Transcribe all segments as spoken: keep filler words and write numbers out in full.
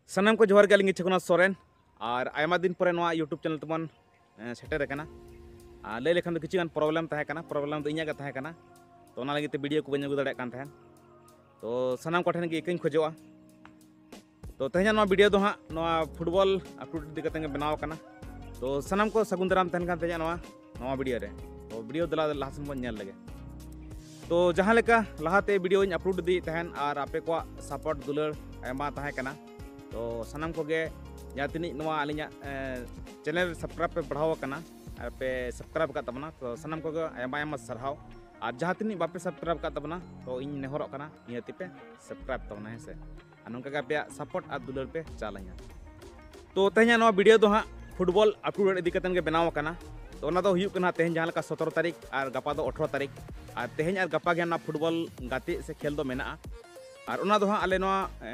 ᱥᱟᱱᱟᱢ ᱠᱚ ᱡᱚᱦᱟᱨ ᱜᱮ, ᱟᱹᱞᱤᱧ ᱜᱮ ᱪᱷᱚᱠᱩᱱᱟᱛᱷ ᱥᱚᱨᱮᱱ᱾ ᱟᱨ ᱟᱭᱢᱟ ᱫᱤᱱ ᱯᱚᱨᱮ ᱱᱚᱣᱟ YouTube channel ᱛᱮᱵᱚᱱ, ᱮᱸ, ᱥᱮᱴᱮᱨ ᱟᱠᱟᱱᱟ᱾ ᱟᱨ ᱞᱟᱹᱭ ᱞᱮᱠᱷᱟᱱ ᱫᱚ ᱠᱤᱪᱷᱩ ᱜᱟᱱ problem ᱛᱟᱦᱮᱸ ᱠᱟᱱᱟ, problem ᱫᱚ ᱤᱧᱟᱹᱜ ᱜᱮ ᱛᱟᱦᱮᱸ ᱠᱟᱱᱟ᱾ ᱛᱚ ᱚᱱᱟ ᱞᱟᱹᱜᱤᱫ ᱛᱮ video ᱠᱚ ᱵᱟᱹᱧ ᱟᱹᱜᱩ ᱫᱟᱲᱮᱭᱟᱜ ᱠᱟᱱ ᱛᱟᱦᱮᱸᱫ᱾ ᱛᱚ ᱥᱟᱱᱟᱢ ᱠᱚᱴᱷᱮᱱ ᱜᱮ ᱤᱠᱟᱹᱧ ᱠᱷᱚᱡᱚᱜᱼᱟ᱾ ᱛᱚ ᱛᱮᱦᱮᱧᱟᱜ ᱱᱚᱣᱟ video ᱫᱚ ᱦᱟᱸᱜ ᱱᱚᱣᱟ football update ᱤᱫᱤ ᱠᱟᱛᱮ ᱜᱮ ᱵᱮᱱᱟᱣ ᱟᱠᱟᱱᱟ᱾ ᱛᱚ ᱥᱟᱱᱟᱢ ᱠᱚ ᱥᱟᱹᱜᱩᱱ ᱫᱟᱨᱟᱢ ᱛᱟᱦᱮᱱ ᱠᱟᱱ ᱛᱮᱦᱮᱧᱟᱜ ᱱᱚᱣᱟ, ᱱᱚᱣᱟ video ᱨᱮ᱾ ᱛᱚ video ᱫᱮᱞᱟ ᱞᱟᱦᱟ ᱥᱮᱱ ᱵᱚᱱ ᱧᱮᱞ ᱞᱮᱜᱮ᱾ ᱛᱚ ᱡᱟᱦᱟᱸ ᱞᱮᱠᱟ ᱞᱟᱦᱟᱛᱮ videoᱧ upload ᱤᱫᱤᱭᱮᱫ ᱛᱟᱦᱮᱱ ᱟᱨ ᱟᱯᱮ ᱠᱚᱣᱟᱜ support ᱫᱩᱞᱟᱹᱲ ᱟᱭᱢᱟ ᱛᱟᱦᱮᱸ ᱠᱟᱱᱟ, ᱛᱚ ᱥᱟᱱᱟᱢ ᱠᱚᱜᱮ ᱡᱟᱦᱟᱸ ᱛᱤᱱᱟᱹᱜ ᱱᱚᱣᱟ ᱟᱹᱞᱤᱧᱟᱜ, ᱮᱸ, channel subscribe ᱯᱮ ᱵᱟᱲᱦᱟᱣ ᱟᱠᱟᱱᱟ ᱟᱨ ᱯᱮ subscribe ᱟᱠᱟᱫ ᱛᱟᱵᱚᱱᱟ, ᱛᱚ ᱥᱟᱱᱟᱢ ᱠᱚᱜᱮ ᱟᱭᱢᱟ ᱟᱭᱢᱟ ᱥᱟᱨᱦᱟᱣ᱾ ᱟᱨ ᱡᱟᱦᱟᱸ ᱛᱤᱱᱟᱹᱜ ᱵᱟᱯᱮ subscribe ᱟᱠᱟᱫ ᱛᱟᱵᱚᱱᱟ, ᱛᱚ ᱤᱧ ᱱᱮᱦᱚᱨᱚᱜ ᱠᱟᱱᱟ ᱱᱤᱦᱟᱹᱛᱤ ᱯᱮ subscribe ᱛᱟᱵᱚᱱᱟ, ᱦᱮᱸ ᱥᱮ᱾ ᱟᱨ ᱱᱚᱝᱠᱟ ᱜᱮ ᱟᱯᱮᱭᱟᱜ support ᱟᱨ ᱫᱩᱞᱟᱹᱲ ᱯᱮ ᱪᱟᱞ ᱟᱹᱧᱟ᱾ ᱛᱚ ᱛᱮᱦᱮᱧᱟᱜ ᱱᱚᱣᱟ video ᱫᱚ ᱦᱟᱸᱜ football update ᱤᱫᱤ ᱠᱟᱛᱮ ᱜᱮ ᱵᱮᱱᱟᱣ ᱟᱠᱟᱱᱟ᱾ ᱛᱚ ᱚᱱᱟ ᱫᱚ ᱦᱩᱭᱩᱜ ᱠᱟᱱᱟ ᱛᱮᱦᱮᱧ ᱡᱟᱦᱟᱸ ᱞᱮᱠᱟ ᱥᱚᱛᱨᱚ ᱛᱟᱹᱨᱤᱠᱷ ᱟᱨ ᱜᱟᱯᱟ ᱫᱚ ᱟᱴᱷᱨᱚ ᱛᱟᱹᱨᱤᱠᱷ᱾ ᱟᱨ ᱛᱮᱦᱮᱧ ᱟᱨ ᱜᱟᱯᱟ ᱜᱮ ᱚᱱᱟ football ᱜᱟᱛᱮᱜ ᱥᱮ ᱠᱷᱮᱞ ᱫᱚ ᱢᱮᱱᱟᱜᱼᱟ᱾ ᱟᱨ ᱚᱱᱟ ᱫᱚ ᱦᱟᱸᱜ ᱟᱞᱮ ᱱᱚᱣᱟ, ᱮ,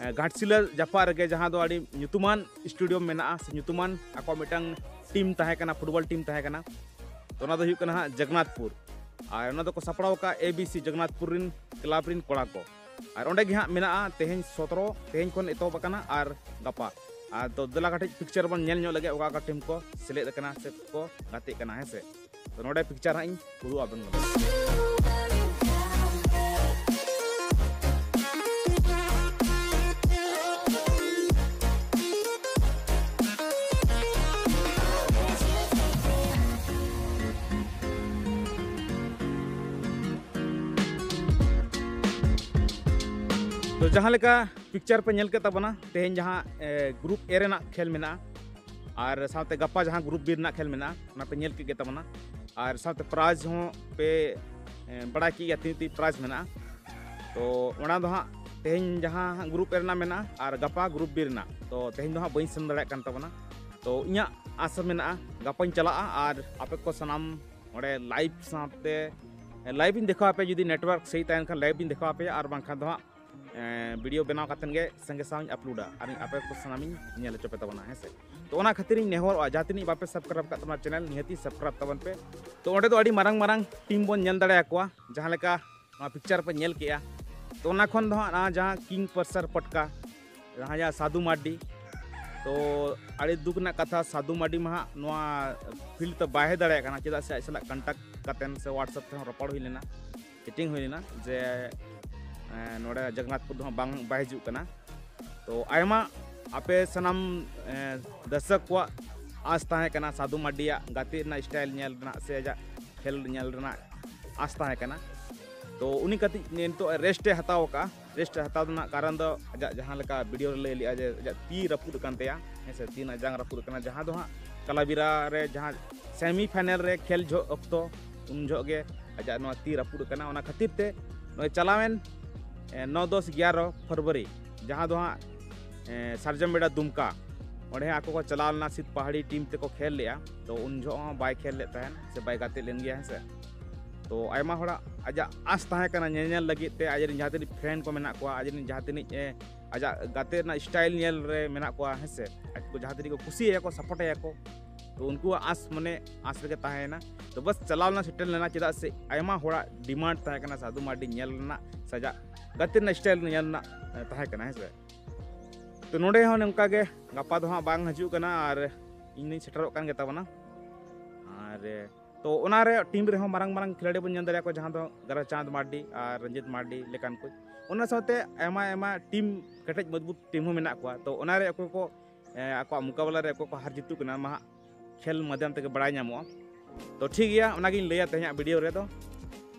ᱮ, ᱜᱷᱟᱴᱥᱤᱞᱟᱹ ᱡᱟᱯᱟᱜ ᱨᱮᱜᱮ, ᱡᱟᱦᱟᱸ ᱫᱚ ᱟᱹᱰᱤ ᱧᱩᱛᱩᱢᱟᱱ stadium ᱢᱮᱱᱟᱜᱼᱟ, ᱥᱮ ᱧᱩᱛᱩᱢᱟᱱ ᱟᱠᱚᱣᱟᱜ ᱢᱤᱫᱴᱟᱝ team ᱛᱟᱦᱮᱸ ᱠᱟᱱᱟ, football team ᱛᱟᱦᱮᱸ ᱠᱟᱱᱟ᱾ ᱛᱚ ᱚᱱᱟ ᱫᱚ ᱦᱩᱭᱩᱜ ᱠᱟᱱᱟ ᱦᱟᱸᱜ ᱡᱚᱜᱚᱱᱱᱟᱛᱷᱯᱩᱨ᱾ ᱟᱨ ᱚᱱᱟ ᱫᱚᱠᱚ ᱥᱟᱯᱲᱟᱣ ᱟᱠᱟᱫ A B C ᱡᱚᱜᱚᱱᱱᱟᱛᱷᱯᱩᱨ ᱨᱮᱱ club ᱨᱮᱱ ᱠᱚᱲᱟ ᱠᱚ᱾ ᱟᱨ ᱚᱸᱰᱮ ᱜᱮ ᱦᱟᱸᱜ ᱢᱮᱱᱟᱜᱼᱟ ᱛᱮᱦᱮᱧ ᱥᱚᱛᱨᱚ, ᱛᱮᱦᱮᱧ ᱠᱷᱚᱱ ᱮᱛᱚᱦᱚᱵ ᱟᱠᱟᱱᱟ ᱟᱨ ᱜᱟᱯᱟ᱾ ᱟᱨ ᱛᱚ ᱫᱮᱞᱟ ᱠᱟᱹᱴᱤᱡ picture ᱵᱚᱱ ᱧᱮᱞ ᱧᱚᱜ ᱞᱮᱜᱮ, ᱚᱠᱟ ᱚᱠᱟ team ᱠᱚ ᱥᱮᱞᱮᱫ ᱟᱠᱟᱱᱟ ᱥᱮ ᱠᱚ ᱜᱟᱛᱮᱜ ᱠᱟᱱᱟ, ᱦᱮᱸ ᱥᱮ᱾ ᱛᱚ ᱱᱚᱰᱮ picture ᱦᱟᱸᱜ ᱤᱧ ᱩᱫᱩᱜ ᱟᱵᱮᱱ ᱠᱟᱱᱟ᱾ ᱛᱚ ᱡᱟᱦᱟᱸ ᱞᱮᱠᱟ picture ᱯᱮ ᱧᱮᱞ ᱠᱮᱫ ᱛᱟᱵᱚᱱᱟ, ᱛᱮᱦᱮᱧ ᱡᱟᱦᱟᱸ, ᱮ, group A ᱨᱮᱱᱟᱜ ᱠᱷᱮᱞ ᱢᱮᱱᱟᱜᱼᱟ, ᱟᱨ ᱥᱟᱶᱛᱮ ᱜᱟᱯᱟ ᱡᱟᱦᱟᱸ group B ᱨᱮᱱᱟᱜ ᱠᱷᱮᱞ ᱢᱮᱱᱟᱜᱼᱟ, ᱚᱱᱟ ᱯᱮ ᱧᱮᱞ ᱠᱮᱫ ᱜᱮ ᱛᱟᱵᱚᱱᱟ᱾ ᱟᱨ ᱥᱟᱶᱛᱮ prize ᱦᱚᱸ ᱯᱮ, ᱮ, ᱵᱟᱲᱟᱭ ᱠᱮᱫ ᱜᱮᱭᱟ ᱛᱤᱱᱟᱹᱜ ᱛᱤᱱᱟᱹᱜ prize ᱢᱮᱱᱟᱜᱼᱟ᱾ ᱛᱚ ᱚᱱᱟ ᱫᱚ ᱦᱟᱸᱜ ᱛᱮᱦᱮᱧ ᱡᱟᱦᱟᱸ ᱦᱟᱸᱜ group A ᱨᱮᱱᱟᱜ ᱢᱮᱱᱟᱜᱼᱟ ᱟᱨ ᱜᱟᱯᱟ group B ᱨᱮᱱᱟᱜ᱾ ᱛᱚ ᱛᱮᱦᱮᱧ ᱫᱚ ᱦᱟᱸᱜ ᱵᱟᱹᱧ ᱥᱮᱱ ᱫᱟᱲᱮᱭᱟᱜ ᱠᱟᱱ ᱛᱟᱵᱚᱱᱟ᱾ ᱛᱚ ᱤᱧᱟᱹᱜ ᱟᱥᱟ ᱢᱮᱱᱟᱜᱼᱟ ᱜᱟᱯᱟᱧ ᱪᱟᱞᱟᱜᱼᱟ ᱟᱨ ᱟᱯᱮ ᱠᱚ ᱥᱟᱱᱟᱢ ᱚᱸᱰᱮ live ᱥᱟᱶᱛᱮ, live ᱤᱧ ᱫᱮᱠᱷᱟᱣ ᱟᱯᱮᱭᱟ, ᱡᱩᱫᱤ network ᱥᱟᱹᱦᱤ ᱛᱟᱦᱮᱱ ᱠᱷᱟᱱ live ᱤᱧ ᱫᱮᱠᱷᱟᱣ ᱟᱯᱮᱭᱟ, ᱟᱨ ᱵᱟᱝᱠᱷᱟᱱ ᱫᱚ ᱦᱟᱸᱜ, ᱮᱸ, video ᱵᱮᱱᱟᱣ ᱠᱟᱛᱮᱱ ᱜᱮ ᱥᱟᱸᱜᱮ ᱥᱟᱶ ᱤᱧ uploadᱟ ᱟᱨ ᱟᱯᱮ ᱠᱚ ᱥᱟᱱᱟᱢᱤᱧ ᱧᱮᱞ ᱦᱚᱪᱚ ᱯᱮ ᱛᱟᱵᱚᱱᱟ, ᱦᱮᱸ ᱥᱮ᱾ ᱛᱚ ᱚᱱᱟ ᱠᱷᱟᱹᱛᱤᱨ ᱤᱧ ᱱᱮᱦᱚᱨᱚᱜᱼᱟ, ᱡᱟᱦᱟᱸ ᱛᱤᱱᱟᱹᱜ ᱵᱟᱯᱮ subscribe ᱟᱠᱟᱫ ᱛᱟᱵᱚᱱᱟ channel, ᱱᱤᱦᱟᱹᱛᱤ subscribe ᱛᱟᱵᱚᱱ ᱯᱮ᱾ ᱛᱚ ᱚᱸᱰᱮ ᱫᱚ ᱟᱹᱰᱤ ᱢᱟᱨᱟᱝ ᱢᱟᱨᱟᱝ team ᱵᱚᱱ ᱧᱮᱞ ᱫᱟᱲᱮᱭᱟᱠᱚᱣᱟ, ᱡᱟᱦᱟᱸ ᱞᱮᱠᱟ ᱱᱚᱣᱟ picture ᱯᱮ ᱧᱮᱞ ᱠᱮᱜᱼᱟ᱾ ᱛᱚ ᱚᱱᱟ ᱠᱷᱚᱱ ᱫᱚ ᱦᱟᱸᱜ ᱱᱚᱣᱟ ᱡᱟᱦᱟᱸ ᱠᱤᱝ ᱯᱟᱨᱥᱟᱨ ᱯᱚᱴᱠᱟ, ᱡᱟᱦᱟᱸᱭ ᱥᱟᱹᱫᱷᱩ ᱢᱟᱨᱰᱤ᱾ ᱛᱚ ᱟᱹᱰᱤ ᱫᱩᱠ ᱨᱮᱱᱟᱜ ᱠᱟᱛᱷᱟ, ᱥᱟᱹᱫᱷᱩ ᱢᱟᱨᱰᱤ ᱢᱟ ᱦᱟᱸᱜ ᱱᱚᱣᱟ ᱯᱷᱤᱞᱰ ᱛᱮ ᱵᱟᱭ ᱦᱮᱡ ᱫᱟᱲᱮᱭᱟᱜ ᱠᱟᱱᱟ, ᱪᱮᱫᱟᱜ ᱥᱮ ᱟᱡ ᱥᱟᱞᱟᱜ ᱠᱚᱱᱴᱟᱠᱴ ᱠᱟᱛᱮᱱ ᱥᱮ ᱣᱟᱴᱥᱮᱯ ᱛᱮᱦᱚᱸ ᱨᱚᱯᱚᱲ ᱦᱩᱭ ᱞᱮᱱᱟ, ᱪᱮᱴᱤᱝ ᱦᱩᱭ ᱞᱮᱱᱟ ᱡᱮ ᱮᱸ, ᱱᱚᱰᱮ ᱡᱚᱜᱚᱱᱱᱟᱛᱷᱯᱩᱨ ᱫᱚ ᱦᱟᱸᱜ ᱵᱟᱝ, ᱵᱟᱭ ᱦᱤᱡᱩᱜ ᱠᱟᱱᱟ᱾ ᱛᱚ ᱟᱭᱢᱟ ᱟᱯᱮ ᱥᱟᱱᱟᱢ ᱮᱸ, ᱫᱚᱨᱥᱚᱠ ᱠᱚᱣᱟᱜ ᱟᱸᱥ ᱛᱟᱦᱮᱸ ᱠᱟᱱᱟ ᱥᱟᱹᱫᱷᱩ ᱢᱟᱨᱰᱤᱭᱟᱜ ᱜᱟᱛᱮᱜ ᱨᱮᱱᱟᱜ ᱥᱴᱟᱭᱤᱞ ᱧᱮᱞ ᱨᱮᱱᱟᱜ ᱥᱮ ᱟᱡᱟᱜ ᱠᱷᱮᱞ ᱧᱮᱞ ᱨᱮᱱᱟᱜ ᱟᱸᱥ ᱛᱟᱦᱮᱸ ᱠᱟᱱᱟ᱾ ᱛᱚ ᱩᱱᱤ ᱠᱟᱹᱴᱤᱡ ᱱᱤᱛᱚᱜ ᱨᱮᱥᱴ ᱮ ᱦᱟᱛᱟᱣ ᱟᱠᱟᱫᱼᱟ᱾ ᱨᱮᱥᱴ ᱮ ᱦᱟᱛᱟᱣ ᱨᱮᱱᱟᱜ ᱠᱟᱨᱚᱱ ᱫᱚ ᱟᱡᱟᱜ ᱡᱟᱦᱟᱸ ᱞᱮᱠᱟ ᱵᱷᱤᱰᱤᱭᱳ ᱨᱮ ᱞᱟᱹᱭ ᱞᱮᱫᱼᱟ ᱡᱮ ᱟᱡᱟᱜ ᱛᱤ ᱨᱟᱹᱯᱩᱫ ᱟᱠᱟᱱ ᱛᱟᱭᱟ, ᱦᱮᱸ ᱥᱮ, ᱛᱤ ᱨᱮᱱᱟᱜ ᱡᱟᱝ ᱨᱟᱹᱯᱩᱫ ᱟᱠᱟᱱᱟ, ᱡᱟᱦᱟᱸ ᱫᱚ ᱦᱟᱸᱜ ᱠᱟᱞᱟᱵᱤᱨᱟ ᱨᱮ ᱡᱟᱦᱟᱸ ᱥᱮᱢᱤ ᱯᱷᱟᱭᱱᱮᱞ ᱨᱮ ᱠᱷᱮᱞ ᱡᱚᱦᱚᱜ ᱚᱠᱛᱚ ᱩᱱ ᱡᱚᱦᱚᱜ ᱜᱮ ᱟᱡᱟᱜ ᱱᱚᱣᱟ ᱛᱤ ᱨᱟᱹᱯᱩᱫ ᱟᱠᱟᱱᱟ᱾ ᱚᱱᱟ ᱠᱷᱟᱹᱛᱤᱨ ᱛᱮ ᱱᱚᱜᱼᱚᱭ ᱪᱟᱞᱟᱣᱮᱱ ᱮ, ᱱᱚ ᱫᱚᱥ ᱮᱜᱟᱨᱚ ᱯᱷᱮᱵᱽᱨᱩᱣᱟᱨᱤ, ᱡᱟᱦᱟᱸ ᱫᱚ ᱦᱟᱸᱜ ᱮ, ᱥᱟᱨᱡᱚᱢ ᱵᱮᱲᱟ ᱫᱩᱢᱠᱟ, ᱚᱸᱰᱮ ᱦᱟᱸᱜ ᱟᱠᱚ ᱠᱚ ᱪᱟᱞᱟᱣ ᱞᱮᱱᱟ, ᱥᱤᱛ ᱯᱟᱦᱟᱲᱤ ᱴᱤᱢ ᱛᱮᱠᱚ ᱠᱷᱮᱞ ᱞᱮᱜᱼᱟ᱾ ᱛᱚ ᱩᱱ ᱡᱚᱦᱚᱜ ᱦᱚᱸ ᱵᱟᱭ ᱠᱷᱮᱞ ᱞᱮᱫ ᱛᱟᱦᱮᱱ ᱥᱮ ᱵᱟᱭ ᱜᱟᱛᱮ ᱞᱮᱱ ᱜᱮᱭᱟ, ᱦᱮᱸ ᱥᱮ᱾ ᱛᱚ ᱟᱭᱢᱟ ᱦᱚᱲᱟᱜ ᱟᱡᱟᱜ ᱟᱸᱥ ᱛᱟᱦᱮᱸ ᱠᱟᱱᱟ ᱧᱮᱧᱮᱞ ᱞᱟᱹᱜᱤᱫ ᱛᱮ, ᱟᱡ ᱨᱮᱱ ᱡᱟᱦᱟᱸ ᱛᱤᱱᱟᱹᱜ ᱯᱷᱨᱮᱱᱰ ᱠᱚ ᱢᱮᱱᱟᱜ ᱠᱚᱣᱟ, ᱟᱡ ᱨᱮᱱ ᱡᱟᱦᱟᱸ ᱛᱤᱱᱟᱹᱜ ᱮ, ᱟᱡᱟᱜ ᱜᱟᱛᱮ ᱨᱮᱱᱟᱜ ᱥᱴᱟᱭᱤᱞ ᱧᱮᱞ ᱨᱮ ᱢᱮᱱᱟᱜ ᱠᱚᱣᱟ, ᱦᱮᱸ ᱥᱮ, ᱟᱡ ᱠᱚ ᱡᱟᱦᱟᱸ ᱛᱤᱱᱟᱹᱜ ᱠᱚ ᱠᱩᱥᱤᱭᱟᱭᱟ ᱠᱚ, ᱥᱟᱯᱳᱨᱴ ᱟᱭᱟ ᱠᱚ᱾ ᱛᱚ ᱩᱱᱠᱩᱣᱟᱜ ᱟᱸᱥ ᱢᱚᱱᱮ ᱟᱸᱥ ᱨᱮᱜᱮ ᱛᱟᱦᱮᱸᱭᱮᱱᱟ᱾ ᱛᱚ ᱵᱟᱥ ᱪᱟᱞᱟᱣ ᱞᱮᱱᱟ, ᱥᱮᱴᱮᱨ ᱞᱮᱱᱟ, ᱪᱮᱫᱟᱜ ᱥᱮ ᱟᱭᱢᱟ ᱦᱚᱲᱟᱜ ᱰᱤᱢᱟᱱᱰ ᱛᱟᱦᱮᱸ ᱠᱟᱱᱟ ᱥᱟᱹᱫᱷᱩ ᱢᱟᱨᱰᱤ ᱧᱮᱞ ᱨᱮᱱᱟᱜ ᱥᱮ ᱟᱡᱟᱜ ᱜᱟᱛᱮ ᱨᱮᱱᱟᱜ ᱥᱴᱟᱭᱤᱞ ᱧᱮᱞ ᱨᱮᱱᱟᱜ ᱮ, ᱛᱟᱦᱮᱸ ᱠᱟᱱᱟ, ᱦᱮᱸ ᱥᱮ᱾ ᱛᱚ ᱱᱚᱰᱮ ᱦᱚᱸ ᱱᱚᱝᱠᱟ ᱜᱮ ᱜᱟᱯᱟ ᱫᱚ ᱦᱟᱸᱜ ᱵᱟᱝ ᱦᱤᱡᱩᱜ ᱠᱟᱱᱟ ᱟᱨ ᱤᱧ ᱫᱚᱧ ᱥᱮᱴᱮᱨᱚᱜ ᱠᱟᱱ ᱜᱮ ᱛᱟᱵᱚᱱᱟ᱾ ᱟᱨ ᱮ, ᱛᱚ ᱚᱱᱟᱨᱮ ᱴᱤᱢ ᱨᱮᱦᱚᱸ ᱢᱟᱨᱟᱝ ᱢᱟᱨᱟᱝ ᱠᱷᱤᱞᱟᱲᱤ ᱵᱚᱱ ᱧᱮᱞ ᱫᱟᱲᱮᱭᱟᱠᱚᱣᱟ, ᱡᱟᱦᱟᱸ ᱫᱚ ᱜᱟᱨᱟᱪᱟᱸᱫᱽ ᱢᱟᱨᱰᱤ ᱟᱨ ᱨᱚᱧᱡᱤᱛ ᱢᱟᱨᱰᱤ ᱞᱮᱠᱟᱱ ᱠᱚ᱾ ᱚᱱᱟ ᱥᱟᱶᱛᱮ ᱟᱭᱢᱟ ᱟᱭᱢᱟ ᱴᱤᱢ, ᱠᱮᱴᱮᱡ ᱢᱚᱡᱽᱵᱩᱛ ᱴᱤᱢ ᱦᱚᱸ ᱢᱮᱱᱟᱜ ᱠᱚᱣᱟ᱾ ᱛᱚ ᱚᱱᱟᱨᱮ ᱚᱠᱚᱭ ᱠᱚ ᱮ, ᱟᱠᱚᱣᱟᱜ ᱢᱩᱠᱟᱵᱟᱞᱟ ᱨᱮ ᱚᱠᱚᱭ ᱠᱚ ᱦᱟᱨ ᱡᱤᱛᱩᱜ ᱠᱟᱱᱟ, ᱢᱟ ᱦᱟᱸᱜ ᱠᱷᱮᱞ ᱢᱟᱫᱽᱫᱷᱚᱢ ᱛᱮᱜᱮ ᱵᱟᱲᱟᱭ ᱧᱟᱢᱚᱜᱼᱟ᱾ ᱛᱚ ᱴᱷᱤᱠ ᱜᱮᱭᱟ, ᱚᱱᱟᱜᱤᱧ ᱞᱟᱹᱭᱟ ᱛᱮᱦᱮᱧᱟᱜ ᱵᱷᱤᱰᱤᱭᱳ ᱨᱮᱫᱚ᱾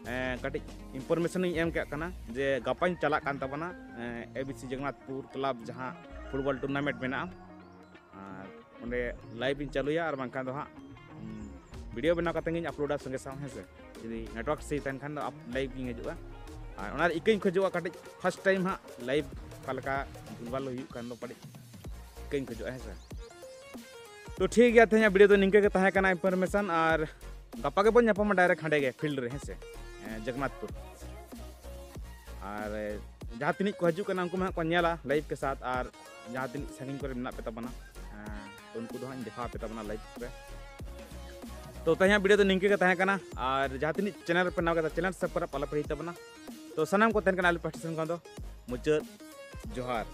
ᱮ, ᱠᱟᱹᱴᱤᱡ ᱤᱱᱯᱷᱚᱨᱢᱮᱥᱚᱱ ᱤᱧ ᱮᱢ ᱠᱟᱜ ᱠᱟᱱᱟ ᱡᱮ ᱜᱟᱯᱟᱧ ᱪᱟᱞᱟᱜ ᱠᱟᱱ ᱛᱟᱵᱚᱱᱟ, A, A B C Jagannathpur club ᱡᱟᱦᱟᱸ ᱯᱷᱩᱴᱵᱚᱞ ᱴᱩᱨᱱᱟᱢᱮᱱᱴ ᱢᱮᱱᱟᱜᱼᱟ, ᱟᱨ ᱚᱸᱰᱮ ᱞᱟᱭᱤᱵᱷ ᱤᱧ ᱪᱟᱹᱞᱩᱭᱟ, ᱟᱨ ᱵᱟᱝᱠᱷᱟᱱ ᱫᱚ ᱦᱟᱸᱜ, ᱩᱸ, ᱵᱷᱤᱰᱤᱭᱳ ᱵᱮᱱᱟᱣ ᱠᱟᱛᱮ ᱜᱤᱧ ᱟᱯᱞᱳᱰᱟ ᱥᱚᱸᱜᱮ ᱥᱟᱶ, ᱦᱮᱸ ᱥᱮ᱾ ᱡᱩᱫᱤ ᱱᱮᱴᱣᱟᱨᱠ ᱥᱟᱹᱦᱤ ᱛᱟᱦᱮᱱ ᱠᱷᱟᱱ ᱫᱚ ᱟᱯ-, ᱞᱟᱭᱤᱵᱷ ᱜᱤᱧ ᱦᱤᱡᱩᱜᱼᱟ᱾ ᱟᱨ ᱚᱱᱟ ᱨᱮ ᱤᱠᱟᱹᱧ ᱠᱷᱚᱡᱚᱜᱼᱟ, ᱠᱟᱹᱴᱤᱡ ᱯᱷᱟᱥᱴ ᱴᱟᱭᱤᱢ ᱦᱟᱸᱜ ᱞᱟᱭᱤᱵᱷ ᱚᱠᱟ ᱞᱮᱠᱟ ᱵᱷᱩᱞᱵᱷᱟᱞ ᱦᱩᱭᱩᱜ ᱠᱷᱟᱱ ᱫᱚ ᱠᱟᱹᱴᱤᱡ ᱤᱠᱟᱹᱧ ᱠᱷᱚᱡᱚᱜᱼᱟ, ᱦᱮᱸ ᱥᱮ᱾ ᱛᱚ ᱴᱷᱤᱠ ᱜᱮᱭᱟ, ᱛᱮᱦᱮᱧᱟᱜ ᱵᱷᱤᱰᱤᱭᱳ ᱫᱚ ᱱᱤᱝᱠᱟᱹ ᱜᱮ ᱛᱟᱦᱮᱸ ᱠᱟᱱᱟ ᱤᱱᱯᱷᱚᱨᱢᱮᱥᱚᱱ, ᱟᱨ ᱜᱟᱯᱟ ᱜᱮᱵᱚᱱ ᱧᱟᱯᱟᱢᱟ ᱰᱟᱭᱨᱮᱠᱴ ᱦᱟᱸᱰᱮ ᱜᱮ ᱯᱷᱤᱞᱰ ᱨᱮ, ᱦᱮᱸ ᱥᱮ, ᱮᱸ, ᱡᱚᱜᱚᱱᱱᱟᱛᱷᱯᱩᱨ᱾ ᱟᱨ ᱡᱟᱦᱟᱸ ᱛᱤᱱᱟᱹᱜ ᱠᱚ ᱦᱤᱡᱩᱜ ᱠᱟᱱᱟ ᱩᱱᱠᱩ ᱢᱟ ᱦᱟᱸᱜ ᱠᱚ ᱧᱮᱞᱟ ᱞᱟᱭᱤᱵᱷ ᱠᱮ ᱥᱟᱛᱷ, ᱟᱨ ᱡᱟᱦᱟᱸ ᱛᱤᱱᱟᱹᱜ ᱥᱟᱺᱜᱤᱧ ᱠᱚᱨᱮ ᱢᱮᱱᱟᱜ ᱯᱮ ᱛᱟᱵᱚᱱᱟ, ᱮᱸ, ᱩᱱᱠᱩ ᱫᱚ ᱦᱟᱸᱜ ᱤᱧ ᱫᱮᱠᱷᱟᱣ ᱟᱯᱮ ᱛᱟᱵᱚᱱᱟ ᱞᱟᱭᱤᱵᱷ ᱨᱮ᱾ ᱛᱚ ᱛᱮᱦᱮᱧᱟᱜ ᱵᱷᱤᱰᱤᱭᱳ ᱫᱚ ᱱᱤᱝᱠᱟᱹ ᱜᱮ ᱛᱟᱦᱮᱸ ᱠᱟᱱᱟ, ᱟᱨ ᱡᱟᱦᱟᱸ ᱛᱤᱱᱟᱹᱜ ᱪᱮᱱᱮᱞ ᱨᱮᱯᱮ ᱱᱟᱣᱟ ᱠᱟᱫᱟ, ᱪᱮᱱᱮᱞ ᱥᱟᱵᱥᱠᱨᱟᱭᱤᱵᱽ ᱟᱞᱚ ᱯᱮ ᱦᱤᱲᱤᱧ ᱛᱟᱵᱚᱱᱟ᱾ ᱛᱚ ᱥᱟᱱᱟᱢ ᱠᱚ ᱛᱟᱦᱮᱱ ᱠᱟᱱᱟ ᱟᱞᱮ ᱯᱟᱦᱴᱟ ᱥᱮᱱ ᱠᱷᱚᱱ ᱫᱚ ᱢᱩᱪᱟᱹᱫ ᱡᱚᱦᱟᱨ᱾